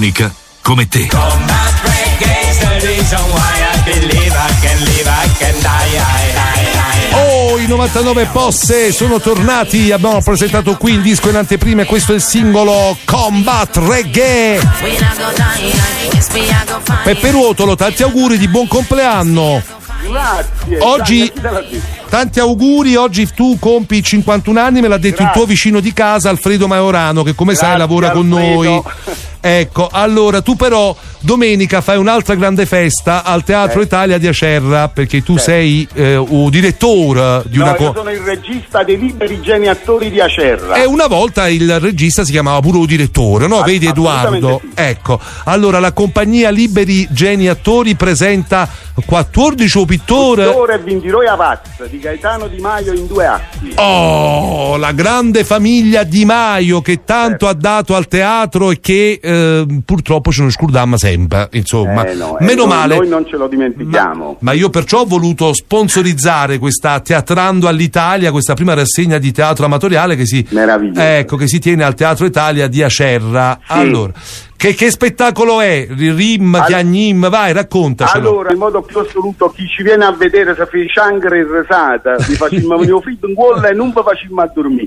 Unica come te. Oh, i 99 Posse sono tornati. Abbiamo presentato qui il disco in anteprima e questo è il singolo Combat Reggae. Peppe Ruotolo, tanti auguri di buon compleanno. Grazie. Oggi Dai, chi te l'ha detto? tanti auguri, oggi tu compi 51 anni, me l'ha detto il tuo vicino di casa Alfredo Maiorano che come sai Grazie, lavora con Alfredo. noi. Ecco, allora tu però domenica fai un'altra grande festa al Teatro Eh. Italia di Acerra perché tu Certo. sei eh, un direttore di No, una io co- sono il regista dei Liberi Geni Attori di Acerra. E una volta il regista si chiamava pure un direttore, no? Vedi assolutamente Edoardo? Ecco, allora la compagnia Liberi Geni Attori presenta 14 o pittore. Pittore e Vindiroi Avaz di Gaetano Di Maio in due atti. Oh, la grande famiglia Di Maio che tanto ha dato al teatro e che eh, purtroppo ce ne scordammo sempre, insomma. Eh, no, eh, Meno noi- male. Noi non ce lo dimentichiamo. Ma io perciò ho voluto sponsorizzare questa Teatrando all'Italia, questa prima rassegna di teatro amatoriale che si, ecco, che si tiene al Teatro Italia di Acerra. Allora, che, che spettacolo è? Rim, Chiagnim, vai, raccontacelo. Allora, in modo più assoluto, chi ci viene a vedere se fa sciangre e resata, vi facciamo venire un fritto in gola e non vi facciamo a dormire.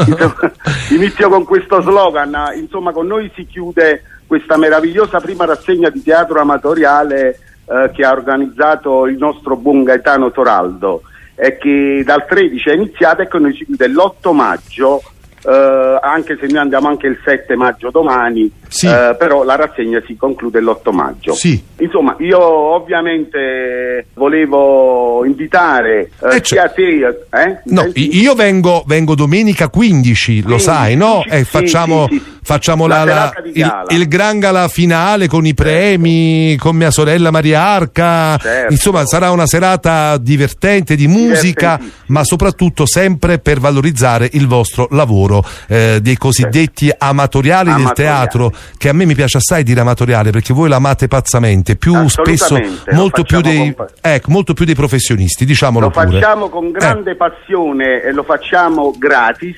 Insomma, Inizio con questo slogan. Insomma, con noi si chiude questa meravigliosa prima rassegna di teatro amatoriale eh, che ha organizzato il nostro buon Gaetano Toraldo e che dal 13 è iniziata e con noi si chiude l'8 maggio. eh, anche se noi andiamo anche il 7 maggio domani, eh, però la rassegna si conclude l'8 maggio. Sì. Insomma, io ovviamente volevo invitare eh, sia te, eh? No, io vengo, vengo domenica 15, lo sai, no? sì, E facciamo, sì, sì. facciamo La la- la- serata di il, gala. il gran gala finale con i premi, con mia sorella Maria Arca. Certo. Insomma, sarà una serata divertente di musica, ma soprattutto sempre per valorizzare il vostro lavoro eh, dei cosiddetti amatoriali del Amatoriali. teatro, che a me mi piace assai dire amatoriale perché voi l'amate pazzamente, più spesso, Assolutamente, lo molto più facciamo dei, con ecco, molto più dei professionisti, diciamolo Lo pure. facciamo con grande passione e lo facciamo gratis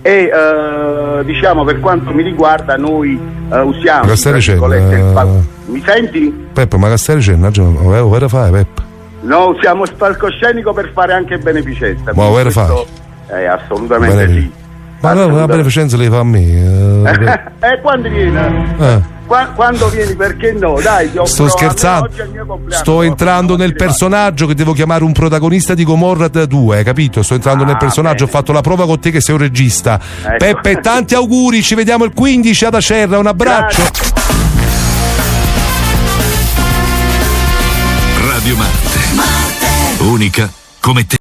e eh, diciamo per quanto mi riguarda noi eh, usiamo Ma che stai tra dicendo? virgolette, il pal- Eh, Mi senti? Peppe, ma che stai dicendo? Oggi, Cosa fai, Peppe? No, usiamo il palcoscenico per fare anche beneficenza. Ma Quindi guarda questo- Eh, assolutamente Benefic- sì. Ma no, la beneficenza le fa a me. eh, E quando vieni? eh. Qua- quando vieni perché no? Dai, ti offro- Sto scherzando. almeno oggi è il mio compleanno. Sto entrando nel personaggio che devo chiamare un protagonista di Gomorra 2, hai capito? Sto entrando nel personaggio, ho fatto la prova con te che sei un regista. Ah, Ecco. Peppe, tanti auguri, ci vediamo il 15 ad Acerra, un abbraccio. Radio Marte. Unica come te.